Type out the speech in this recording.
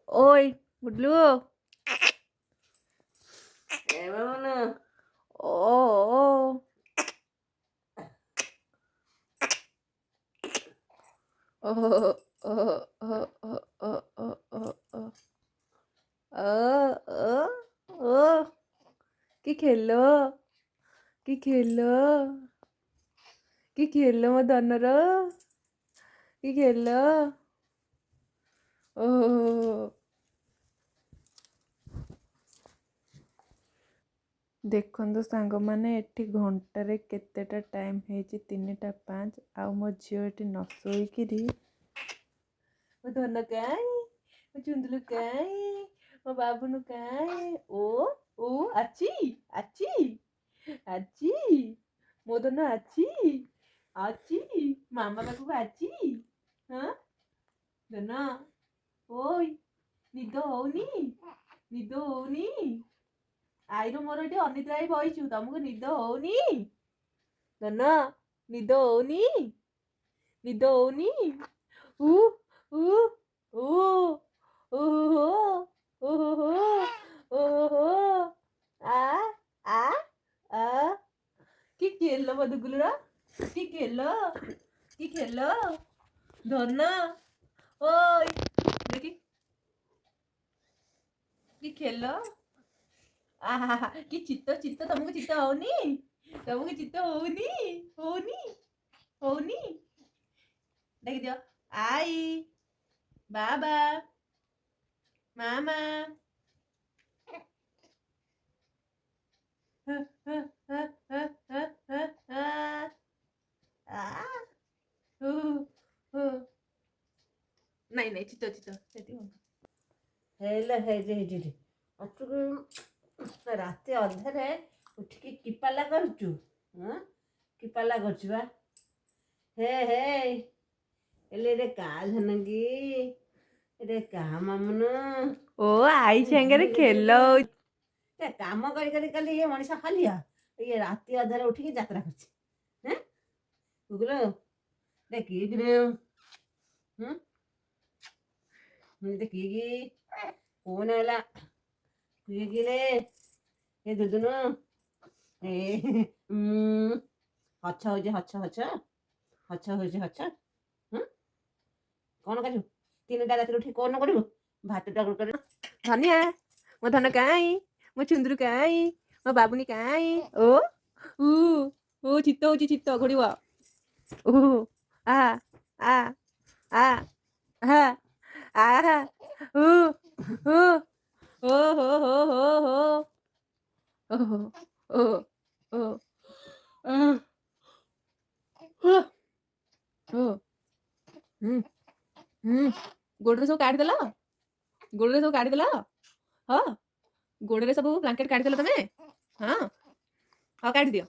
ଓଇ ଗୁଡଲୁ। ଏ ବାବୁନୁ। ଓ ଓ ଓ ଓ ଓ ଓ ଓ ଓ ଓ ଓ ଅ ଅ ଓ କି ଖେଲ, କି ଖେଲ, କି ଖେଲ, ମୋ ଧନର କି ଖେଲ। ଓ ଦେଖନ୍ତୁ ସାଙ୍ଗମାନେ, ଏଠି ଘଣ୍ଟାରେ କେତେଟା ଟାଇମ୍ ହେଇଛି? 3:05। ଆଉ ମୋ ଝିଅ ଏଠି ନ ଶୋଇକିରି, ମୋ ଧନ କାଇଁ, ମୋ ଚୁନ୍ଦୁଲୁ କାଇଁ, ମୋ ବାବୁନୁ କାଇଁ? ଓ ଓ ଆଚି ଆଚି ଆଚି, ମୋ ଧନ ଆଚି ଆଚି, ମାମା ପାଖକୁ ଆଚି। ହଁ ଧନ, ଓଇ, ନିଦ ହଉନି? ନିଦ ହଉନି? ଆଇର ମୋର ଏଠି ଅନିଦ୍ରା ହେଇ ବଇଛୁ, ତମକୁ ନିଦ ହଉନି? ଧନ, ନିଦ ହଉନି? ନିଦ ହଉନି? ଉ ଉ ଉ ଓ ହୋ ଓ ହୋ ଓ ହୋ ଆ ଆ ଆ, କି ଖେଲ ମୋ ଦୁଗୁଲର, କି ଖେଲ, କି ଖେଲ, ଧନ ଓଇ, ଦେଖି କି ଖେଲ। ଆହା, କି ଚିତ୍ତ ଚିତ୍ତ। ତମକୁ ଚିତ୍ତ ହଉନି? ତମକୁ ଚିତ୍ତ ହଉନି? ହଉନି? ହଉନି? ଡାକିଦିଅ ଆଈ, ବାବା, ମାମା। ନାଇଁ ନାଇଁ, ଚିତ୍ତ ଚିତ୍ତ ସେଠି। ହେଲେ ହେଇଛି ହେଇଛି। ଅଟକୁ ରାତି ଅଧରେ ଉଠିକି କିପାଲା କରୁଛୁ? ହଁ, କିପାଲା କରୁଛୁ ବା। ହେ ହେ, ହେଲେ ଏରେ କା ଧନ କି, ଏରେ କା ମାମୁନୁ? ଓ ଆଈ ସାଙ୍ଗରେ ଖେଲ। ଏ କାମ କରି କରି କାଲି ଇଏ ମଣିଷ ହାଲିଆ, ଇଏ ରାତି ଅଧରେ ଉଠିକି ଯାତ୍ରା କରୁଛି। ହେଁ ଗୁଗୁଲୁ, ଦେଖିକି ହୁଁ ଦେଖିକି କଣ ହେଲା? କିଏ କିରେ ଏ ଦୁଦୁନୁ? ଏ ହଛ ହଉଛି, ହଛ ହଛ ହଛ ହଉଛି, ହଛ। କଣ କରିବୁ 3ଟା ରାତିରେ ଉଠିକି? କଣ କରିବୁ? ଭାତଟା କରିବୁ। ଧନିଆ, ମୋ ଧନ କାଇଁ, ମୋ ଚୁନ୍ଦୁରୁ କାଇଁ, ମୋ ବାବୁନି କାଇଁ? ଓ ଉ ଓ, ଚିତ୍ତ ହଉଛି, ଚିତ୍ତ ଘୋଡ଼ିବ। ଓ ଆ ଆ ଆ ହା ଆ ଉ ଉ ଓ ହୋ ହୋ ହୋ ହୋ ଓ ଓ ଓ ଓ ହୁଁ ହୁଁ, ଗୋଡ଼ରେ ସବୁ କାଢ଼ିଦେଲ, ଗୋଡ଼ରେ ସବୁ କାଢ଼ିଦେଲ। ହଁ, ଗୋଡ଼ରେ ସବୁ ବ୍ଲାଙ୍କେଟ୍ କାଢ଼ିଦେଲ ତମେ। ହଁ ହଁ, କାଢ଼ିଦିଅ।